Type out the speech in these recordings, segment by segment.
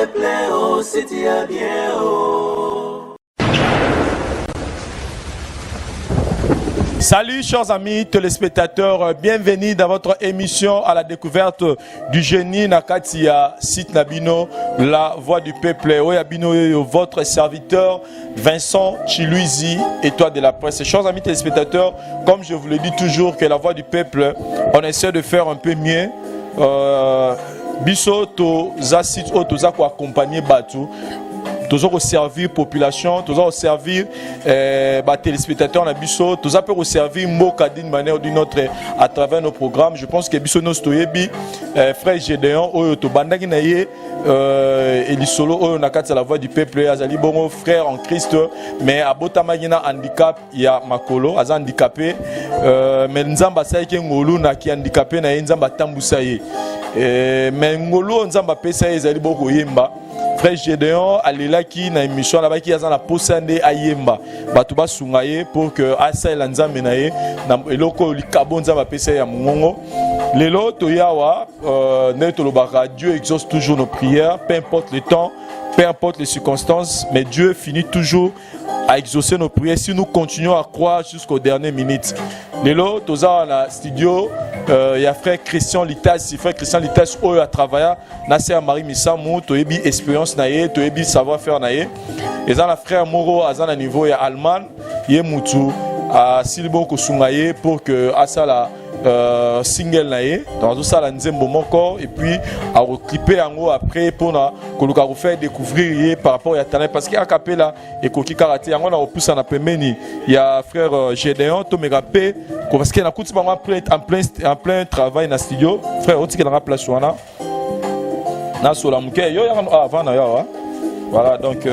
peuple oh, site ya bien oh. Salut chers amis téléspectateurs, bienvenue dans votre émission à la découverte du génie na kati ya site na bino, la voix du peuple. Oya bino oyo, votre serviteur Vincent Chiluizi, étoile de la presse. Chers amis téléspectateurs, comme je vous le dis toujours que la voix du peuple, on essaie de faire un peu mieux. Biso toza site oyo toza koaccompagner bato, toza koservir population, toza koservir batéléspectateur na biso, toza mpe koservir mboka d'une manière ou d'une autre à travers nos programmes. Je pense que biso nyonso toyebi frère Gédéon oyo tobandaki na ye elisolo oyo na kati ya la voix du peuple. Azali bongo frère en Christ, mais abotamaki na handicap ya makolo, aza handicapé, mais Nzambe asalaki ngolu na ki handicapé na ye, Nzambe atambusa ye, mais ngolu oyo Nzambe apesa ye ezali bo koyemba. Frère Gédéon alelaki na émission, alobaki aza na posa nde ayemba, bato basunga ye pour que asalela Nzambe na ye na eloko oyo likabo Nzambe apesa ye ya mongongo. Lelo toyawa ndenge tolobaka, Dieu exauce toujours nos prières, peu importe le temps, peu importe les circonstances, mais Dieu finit toujours à exaucer nos prières si nous continuons à croire jusqu'aux dernières minutes. Lelo toza na studio ya frère Christian Litasi. Frère Christian Litasi oyo atravailla na sœur Marie Misamu, toyebi expérience na ye, toyebi savoir faire na ye. Eza na frère moko aza na niveau ya Allemagne, ye mutu asili bongo kosunga ye pour que asala single na ye. Donc azosala nzembo moko et puis akocliper yango après mpona koluka kofaire découvrir ye par rapport ya talent, parce que akapela ekoki kaka te. Yango na kopusana pembeni ya frère Gédéon, tomeka mpe, parce que nakuti bango en plein travail na studio. Frère, otikelanga place wana, nasola moke yo yaka. Ah, avant na yo awa. Voilà, donc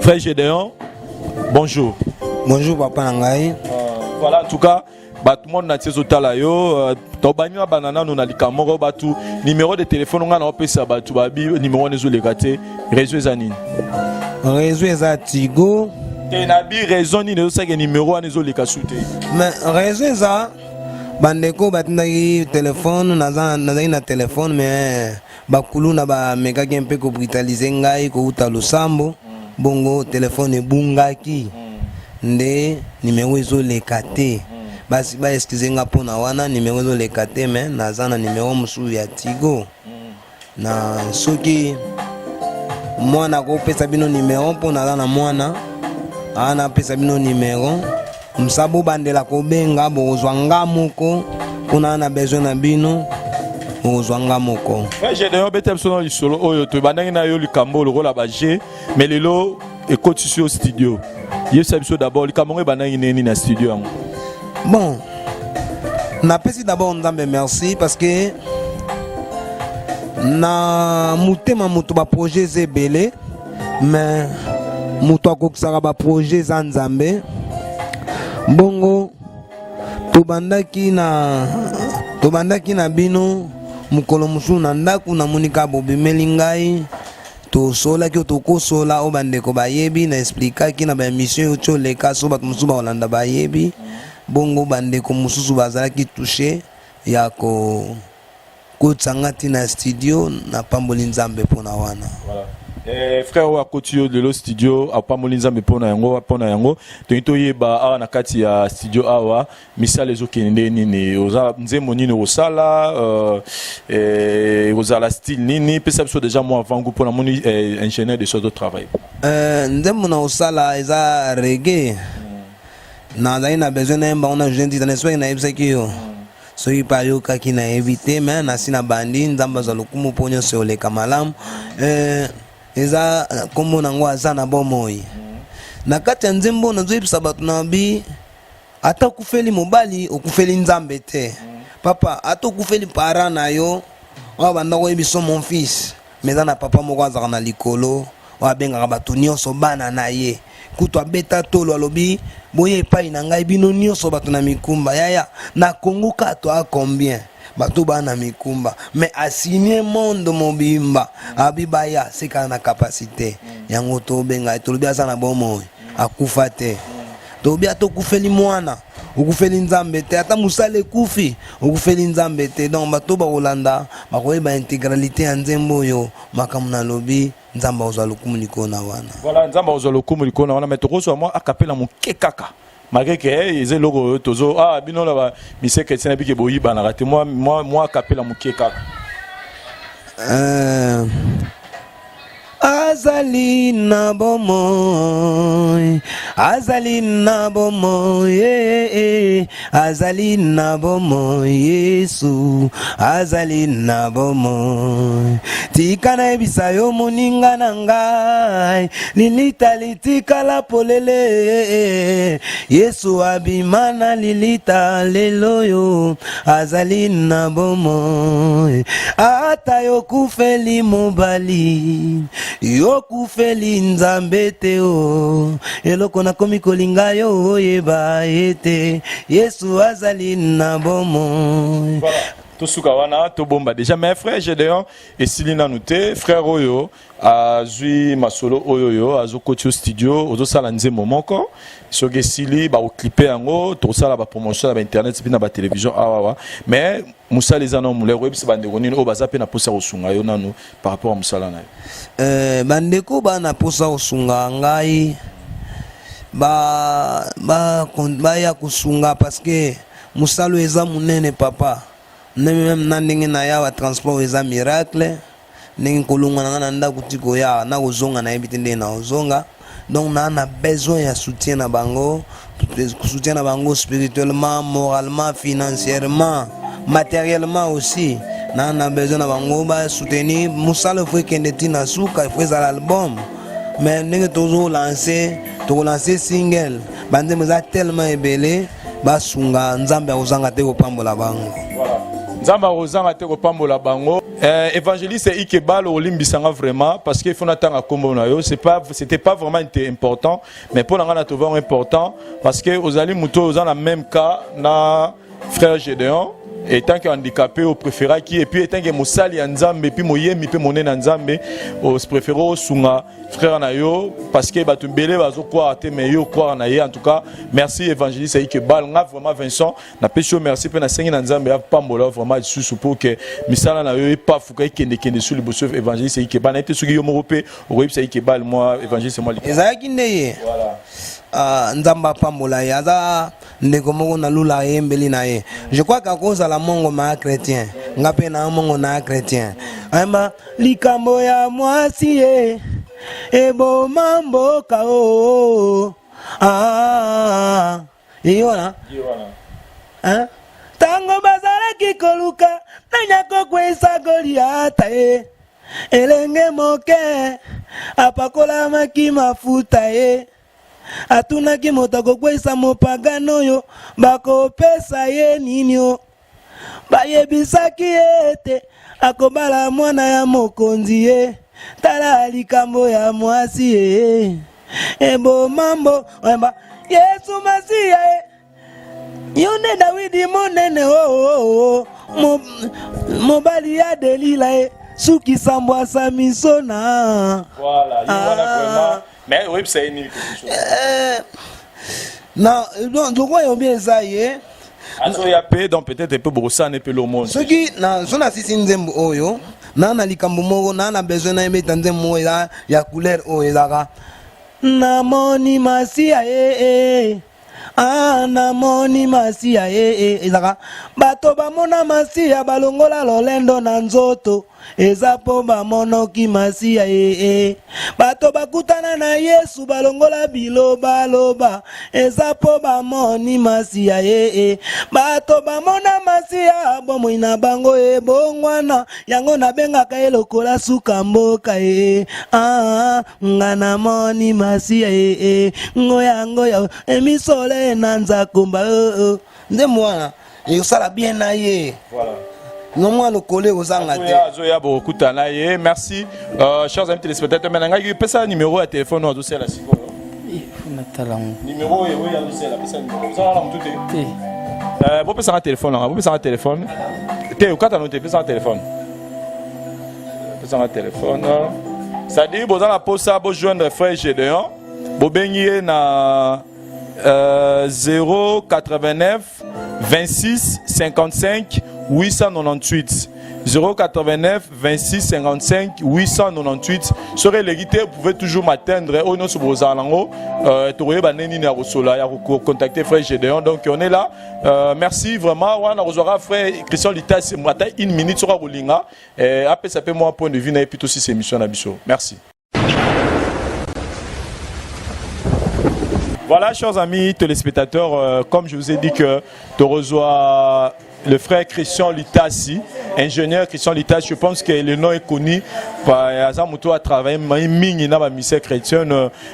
frère Gédéon, bonjour. Bonjour papa na ngai. Voilà, en tout cas bato monde na tie ezotala yo. Tobandi na banda nanu na likambo moko. Bato, numéro de téléphone ngai na opesa bato, babi numéro wana ezoleka te. Réseau eza nini? Réseau eza Tigo. Te, nabi raison nini ezosalaka numéro wana ezoleka su te? Mais réseau eza, bandeko batindaki telefone, nazalaki na telefone, mais bakuluna bamekaki mpe kobrutaliser ngai kouta losambo, bongo telefone ebungaki, nde nimero ezoleka te. Basi baexcuser nga mpona wana, nimero ezoleka te, mais naza na nimero mosusu ya Tigo. Na soki mwana akopesa bino nimero, mpo naza na mwana aa, napesa bino nimero mosa, bobandela kobenga, bokozwa nga moko, mpona na besoin na bino, bokozwa nga moko. Frère Gédéon, obeta biso na lisolo oyo tobandaki na yo, likambo lokola baje, mais lelo ekotisi yo studio. Yebisa biso d'abord likambo yango ebandaki nini na studio yango? Bon, napesi d'abord Nzambe merci, parce que na motema moto baprojet eza ebele, mais moto akokisaka baprojet eza Nzambe. Bongo tobandaki na bino mokolo mosusu na ndako, namoni kaka bobimeli ngai, tosolaki oyo tokosola, oyo bandeko bayebi, na expliquaki na baémission oyo ti oleka, so bato mosusu bakolanda bayebi. Bongo bandeko mosusu bazalaki touché ya ko kotisa ntina studio. Napamboli Nzambe mpona wana. Voilà. Frère oyo akoti yo lelo studio, apamboli Nzambe mpona yango. Mpona yango toyei toyeba awa na kati ya studio awa, misala ezokende nde nini? Oza nzembo nini okosala? Ekozala style nini? Pesa biso déjà mwa avant-goût, mpona moni ingénieur de sorte de travail. Nzembo na kosala eza reggae. Nazali na besoin nayemba ngo na Julien Tita. Soki nayebisaki yo, soki mpe ayokaki, nayebi te, mais nasi na bandi. Nzambe azwa lokumu mpo nyonso oleka malamu. Eza nkombo nango "Aza na bomoi". Na kati ya nzembo nazoyebisa bato na bi, ata okufeli mobali, okufeli Nzambe te. Papa, ata okufeli parent na yo oyo banda koyebi so mon fils, mais eza na papa moko azalaka na likolo oyo abengaka bato nyonso bana na ye. Kutu abeta tolo, alobi: "Boye epai na ngai, bino nyonso bato na mikumba." Yaya, na Kongo kaka toa combien bato baa na mikumba? Mais asigne monde mobimba, abi baya se kaka na capacité yango. Tobenga, tolobi aza na bomoi, akufa te. Tolobi ata okufeli mwana, Okufeli Nzambe te, ata mosala ekufi, okufeli Nzambe te. Donc bato bakolanda bakoyeba integralite ya nzembo oyo makambo nalobi. Nzambe akozwa lokumu likolo na wana. Voilà, Nzambe akozwa lokumu likolo na wana, mais tokozwa mwa akapela moke kaka. Malgré que eh, eza eloko oyo tozo ah bino na ba mise chrétien na bike boyibanaka te mwa mwa mwa akapela moke kaka. Euh, azali na bomoi azali na bomoi eh, eh, azali na bomoi yesu azali na bomoi tika nayebisa yo moninga na ngai lilita litikala polele yesu abima na lilita lelo oyo azali na bomoi ata yokufeli mobali yokufeli nzambe te o eloko nakomi kolinga yo oyeba ete yesu azali na bomoi voilà. tosuka wana tobomba déjà mais frère Gédéon esili nanu te frère oyo azwi masolo oyo oyo azokoti yo studio ozosala nzembo moko soki esili bakoclipe yango tokosala bapromotion na bainternet mpe na batelevizio awawa mais mosala eza nano molai oyebisa bandeko nini oyo baza mpe na mposa kosunga yo nanu par rapport ya mosala na yo eh, bandeko baa na mposa kosunga ngai baya ba, ba kosunga parce que mosala eza monene papa meme na ndenge na yawa transport eza miracle ndenge kolongwa na ngai na ndako ti koya na kozonga nayebi te ndenge nakozonga donc naa na besoin ya soutien na bango soutien na bango spirituellement moralement financièrement matériellement aussi naa na besoin na bango basoutenir mosala efo ekende ti na suka efo ezala album mais ndenge tozolanse tokolanse single banzembo eza tellement ebele basunga nzambe akozanga te kopambola bango voilà. nzambe akozanga te kopambola bango euh, évangéliste ikebalo olimbisanga vraiment parce que il faut natanga nkombo na yo c'est pas c'était pas vraiment important mais mpo na ngai na trouve important parce que ozali moto oyo oza na même cas na frère Gédéon etant que handicapé opréféraki et puis etant que mosali ya nzambe et puis moyemi mpe monene ya nzambe opréféré osunga frère na yo parce que bato mbele bazo croire te mais yo croire na ye en tout cas merci évangéliste Ike Bal nga vraiment Vincent na pesi yo merci pe na sengi na nzambe ya pambola vraiment lisusu pour que misala na yo epafuka ekende kende sur liboso évangéliste Ike Bal na te soki yo moko pe okoyebisa Ike Bal moi évangéliste moi ezalaki nde ye voilà ah, nzambe apambola ye aza ndeko moko na lula ayembeli na ye je crois kakozala mongo maa chrétien nga mpe na mongo na chrétien ayemba likambo ya mwasi ye eboma mboka o oh. ah, ye wana ntango bazalaki koluka nani akokwesa goliata ye elenge moke apakolamaki mafuta ye Atunaki moto akokweisa mopagano oyo bakopesa ye nini o. Bayebisaki ye ete akobala mwana ya mokonzi ye. Tala likambo ya mwasi ye eboma mbo oyamba Yesu Masiya ye. Yo nde Dawidi monene o oh, oh, oh. Mo, mobali ya Delila ye suki sambwa Samisona. Voilà, ye wana ah. vraiment mais oyebisa ye nini eh, na donc lokola yobi eza ye azoya mpe donc peut-être mpe bokosana mpe lomoni soki na so nasisi nzembo oyo naa na likambo moko naa na besoin nayebeta nzembo moko eza ya couleur oyo ezalaka namoni masiya ee eh, eh. Ah, namoni masiya ee eh, eh, ezaka bato bamona masiya balongola lolendo na nzoto eza mpo bamonoki masiya ee eh, eh. bato bakutana na yesu balongola bilobaloba eza mpo bamoni masiya ee eh, bato bamona masiya bomoi na bango ebongwana yango nabengaka ye lokola suka mboka ee ah, nga namoni masiya ee eh, eh, ngoya ngoya emisole na nzakomba oh, oh. nde mwana ekosala bien na ye voilà. no mwa lokolo ekozanga te azoya bokokutana ye merci euh, chers amis téléspectateurs mais nangaki pesa numéro ya telefone oyo azosala sikoyo natala yango numéro oyo oyo azosala pesa numéro oza wana motu te te euh, bopesanga telefone nanga bopesanga telefone te okatano te pesanga telefone pesanga telefone c'est-à-dire boza na posa bojoindre frère gédéon bobengi ye na 089 26 55 898 089 26 55 898. Soki eleki te, vous pouvez toujours m'atteindre. Oyo nyonso bozala nango, tokoyeba ndenge nini ya kosola, ya kocontacter frère Gédéon. Donc on est là, merci vraiment. Wana kozwaka frère Christian Litas ata une minute, soki akolinga apesa mpe mwa point de vue na ye, puis tosisa émission na biso. Merci. Voilà, chers amis téléspectateurs, comme je vous ai dit que tu reçois le frère Christian Litasi, ingénieur Christian Litasi, je pense que le nom est connu par aza moto a travaillé mingi na ba ministère chrétien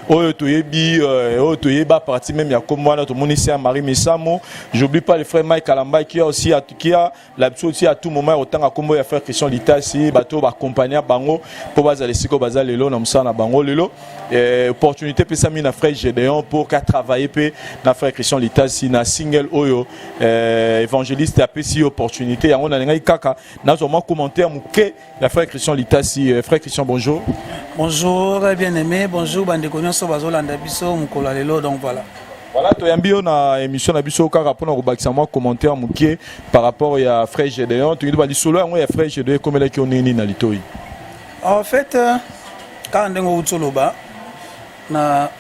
oyo toyebi, oyo toyeba partie même ya kombo wana, tomoni sœur Marie Misamo. J'oublie pas le frère Mike Kalamba qui a aussi qui a l'habitude aussi à tout moment otanga kombo ya frère Christian Litasi, bato ba accompagner bango po bazala esika baza lelo na mosala na bango lelo. Opportunité pesami na frère Gédéon pour ka travailler pe na frère Christian Litasi na single oyo évangéliste apesi opportunité yango. Nalingaki kaka nazwa mwa commentaire moke ya frère Christian Litasi. Frère Christian, bonjour. Bonjour bien-aimé, bonjour bandeko nyonso bazolanda biso mokolo ya lelo. Donc voilà. Voilà, toyambi yo na émission na biso kaka mpona kobakisa mwa commentaire moke par rapport ya frère Gédéon. Toyindi balisolo yango ya frère Gédéon, ekomelaki yo nini na litoi? En fait, kaka ndenge outi oloba, na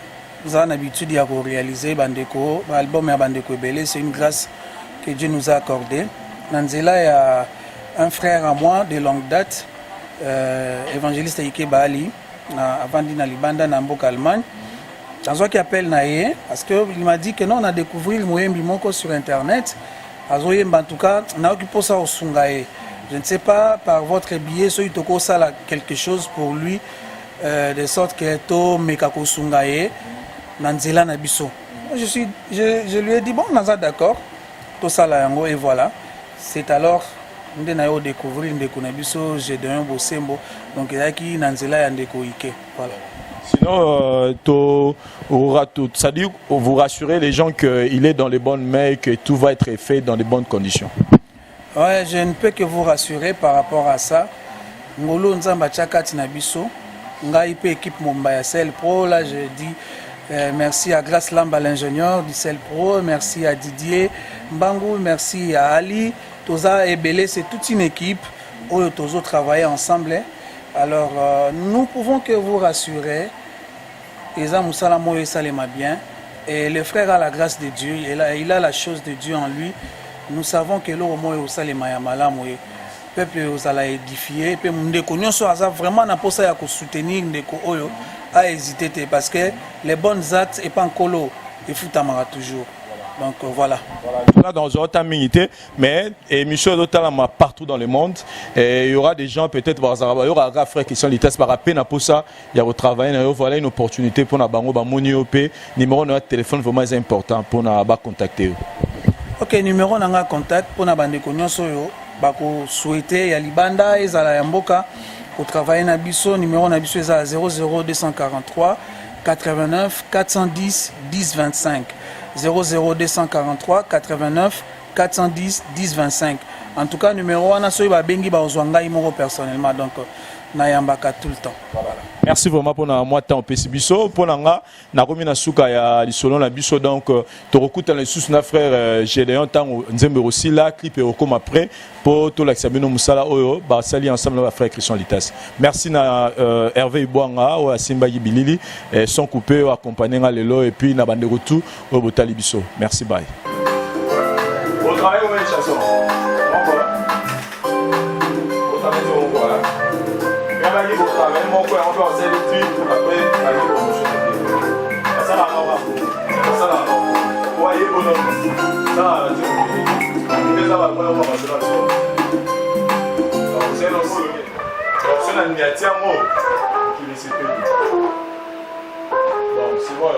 za na habitude ya koréaliser bandeko, baalbum ya bandeko ebele. C'est une grâce que Dieu nous a accordé na nzela ya un frère à moi de longue date, évangéliste Ike Baali, na avandi na libanda na mboka Allemagne. Nazwaki appel na ye parce que il m'a dit que non, on a découvert moyembi moko sur internet, azoyemba. En tout cas, nayoki mposa kosunga ye. Je ne sais pas, par votre biais, soki tokosala quelque chose pour lui, de sorte que tomeka kosunga ye na nzela na biso. Je lui ai dit: bon, naza d'accord, tosala yango. Et voilà, c'est alors nde na yo découvrir ndeko na biso Gédéon Bosembo. Donc ezalaki na nzela ya ndeko Ike, voilà. Sinon, c'est-à-dire vous rassurez les gens qu'il est dans les bonnes mains et que tout va être fait dans de bonnes conditions. Ouais, je ne peux que vous rassurer par rapport à ça. Ngolu Nzambe atia kati na biso, ngai mpe équipe mobimba ya Sel Pro. Là, je dis merci à Grace Lamba, l'ingénieur du Sel Pro, merci à Didier Mbangu, merci à Ali. Toza ebele, c'est toute une équipe oyo tozo travailler ensemble. Alors nous pouvons que vous rassurer, eza mosala moko esalema bien et le frère a la grâce de Dieu, il a la chose de Dieu en lui. Nous savons que eloko moko osalema ya malamu ye, peuple ozala édifié. Mpe ndeko nyonso aza vraiment na mposa ya kosoutenir ndeko oyo, ahésité te, parce que les bonnes actes epa Nkolo efutamaka toujours. Donc voilà. Voilà, dans autre minute, mais émission totalement partout dans le monde. Et il y aura des gens peut-être, il y aura un frère qui sont les par peine pour ça, il y a au travail, voilà une opportunité pour na bango ba moni op numéro de téléphone, vraiment c'est important pour na ba contacter. Ok, numéro na nga contact pour na bandeko nyonso oyo bakosouhaite, ya libanda, ezala ya mboka, kotravaille na biso, numéro na biso ezala 00243 89 410 10 25, 00243 89 410 10 25. En tout cas, numéro wana, soki babengi, bazwa ngai moko personnellement. Donc nayambaka tout le temps, voilà. Merci vraiment mpona mwa temps opesi biso. Mpona nga, nakomi na suka ya lisolo na biso. Donc tokokutana lisusu na frère Gédéon ntango nzembo ekosila, clip ekokoma prêt mpo tolakisa bino mosala oyo basali ensemble na bafrère Christian Litas. Merci na Hervé Ibwanga oyo asimbaki bilili, son coupé, oyo accompagne nga lelo, et puis na bandeko tout oyo botali biso. Merci, bye. Vous travaillez combien de chansons? Vous travaillez quoi? Moko yango mpe basali clip, après ayi promotion. Asala yango, asala yango po ayebono sala eza bakoya mwa basala so na niati yango mokili esepeli. Bon, c'est bon.